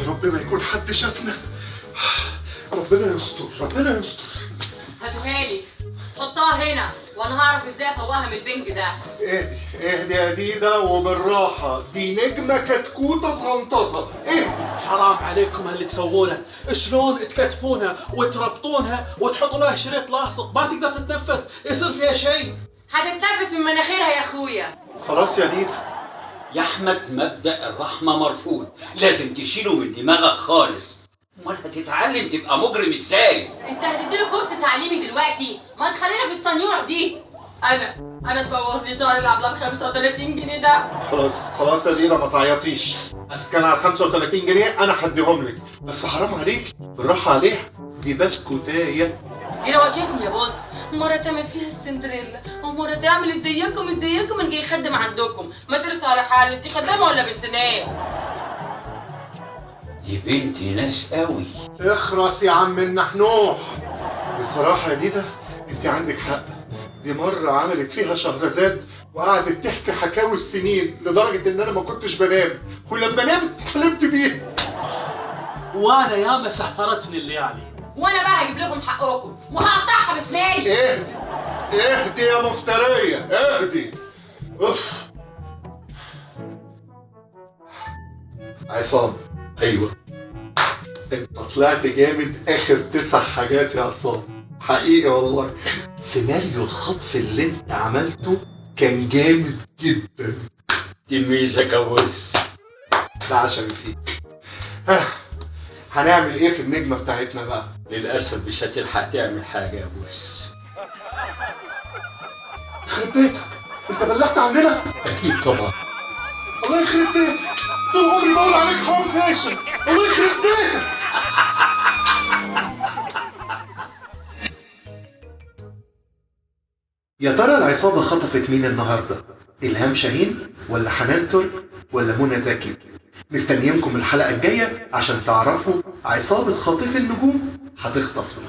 يا رب ما يكون حد شافنا. ربنا يستر، ربنا يستر. هاتوها لي، حطها هنا وانا هعرف ازاي افوقها من البنج ده. اهدي اهدي يا ديدا وبالراحه، دي نجمه كتكوته صغنططه. اهدي. حرام عليكم هاللي تسوونه، شلون تكتفونها وتربطونها وتحطوا لها شريط لاصق ما تقدر تتنفس، يصير فيها شيء. هتتنفس من مناخيرها يا اخويا. خلاص يا ديدا. يا احمد مبدأ الرحمة مرفوض، لازم تشيله من دماغك خالص. امال هتتعلم تبقى مجرم ازاي؟ انت هتديله كورس تعليمي دلوقتي؟ ما تخلينا في السنيورة دي. انا اتبوظ لي شهر العبلان 35 جنيه ده. خلاص خلاص يا ديدا ما تعيطيش، بس كان على 35 جنيه انا هديهم لك، بس حرام عليك، بالراحة عليها، دي بسكوتايه. دي روشتني يا بص، مرة تعمل فيها السندريلا ومرة تعمل ازيكم ازيكم، انا جاي خدم عندكم، ما ترسى على حالك، انت خدامه ولا بنت ناس؟ دي بنت ناس قوي. اخرس يا عم النحنوح. بصراحة يا ديدا انت عندك حق، دي مرة عملت فيها شهرزاد وقعدت تحكي حكاوي السنين لدرجة ان انا ما كنتش بنام، ولما نمت حلمت بيها. وانا ياما سهرتني الليالي. وانا بقى هجيب لكم حقكم وهقطعها بسناني. اهدي اهدي يا مفترية، اهدي. اوف. عصام. ايوه. انت طلعت جامد اخر 9 حاجات يا عصام، حقيقي والله. سيناريو الخطف اللي انت عملته كان جامد جدا. دي ميزة كويس. ده عشان فيك. هنعمل ايه في النجمة بتاعتنا بقى؟ للأسف مش هتلحق تعمل حاجة يا بوس. يخرب بيتك، انت بلغت عننا؟ أكيد طبعا. الله يخرب بيتك، طول عمري بقول عليك حرام فاشل، الله يخرب بيتك. يا ترى العصابة خطفت مين النهاردة؟ إلهام شاهين ولا حنان ترك ولا منى زكي؟ مستنيينكم الحلقة الجاية عشان تعرفوا عصابة خاطفي النجوم هتخطف مين.